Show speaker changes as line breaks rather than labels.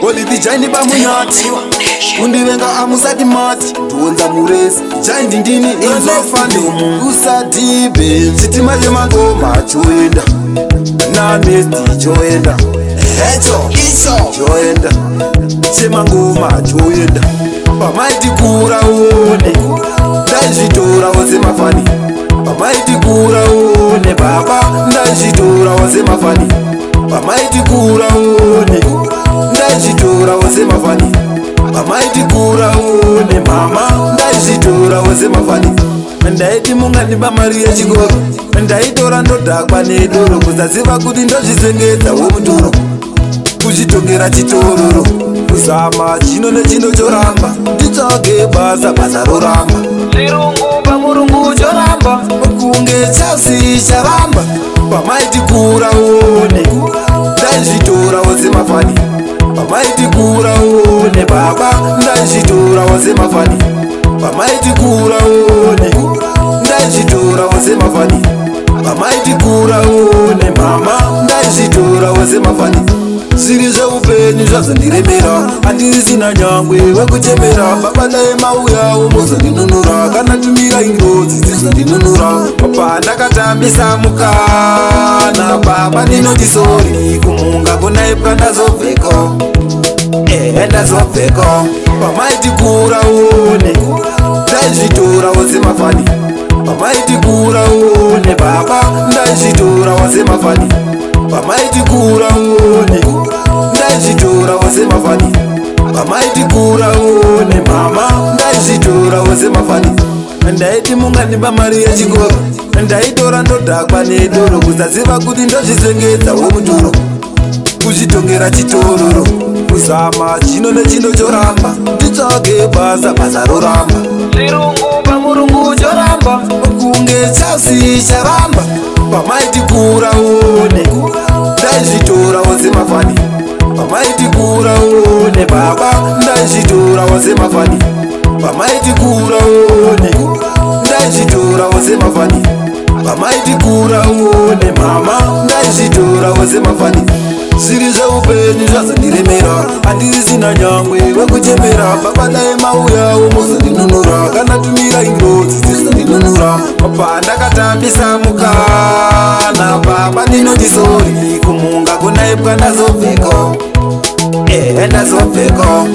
Olidhijaini bamunyati kundivenga amusati mati tuonza murezi jaindi ndini inzofandomu usadhibe chitima chemangoma choenda namesti choenda hecho icho choenda chemangoma choenda pamaiti kura uone ndaizvitorawo semafani pamaiti kura uone baba ndaizvitorawo semafani pamaiti kura uone ndaizvitorawo semafani pamaiti kura uone mama ndaizvitorawo semafani ndaiti mungandipa mari yechikoro ndaitora ndodhakwa nedoro kusaziva kuti ndozvisengedza womutoro kuzvitongera chitororo kuzama chino nechino choramba nditsvage basa basa roramba
Chirungu pamurungu choramba.
Kunge chasi charamba pamaiti kura uone ndaizvitorawo semafani pamaiti kura uone baba ndaizvitorawo semafani pamaiti kura uone ndaizvitorawo semafani pamaiti kura uone mama ndaizvitorawo semafani zviri zveupenyu zvazondiremera handisina nyangwe wekuchemera baba dai mauyawo muzondinunura kana tumira ingozi dzizondinunura pandakatambisa mukana baba ndinoti sorry kumunga kunaipwa ndazobveko ehe ndazobveko pamaiti kura uone ndaizvitorawo semafani pamaiti kura uone baba ndaizvitorawo semafani pamaiti kura uone ndaizvitorawo semafani pamaiti kura uone mama ndaizvitorawo semafani ndaiti mungandipa mari yechikoro ndaitora ndodhakwa nedoro kusaziva kuti ndozvisengedza womutoro kuzvitongera chitororo kuzama chino nechino choramba nditsvage basa basa roramba
Chirungu pamurungu choramba.
Kunge chasi charamba pamaiti kura uone ndaizvitorawo semafani pamaiti kura uone baba ndaizvitorawo semafani pamaiti kura uone ndaizvitorawo semafani pamaiti kura uone mama ndaizvitorawo semafani zviri zveupenyu zvazondiremera handisina nyangwe wekuchemera baba dai mauyawo muzondinunura kana tumira ingozi dzizondinunura pandakatambisa mukana baba ndinoti sorry kumunga kunaipwa ndazobveko ehe ndazobveko.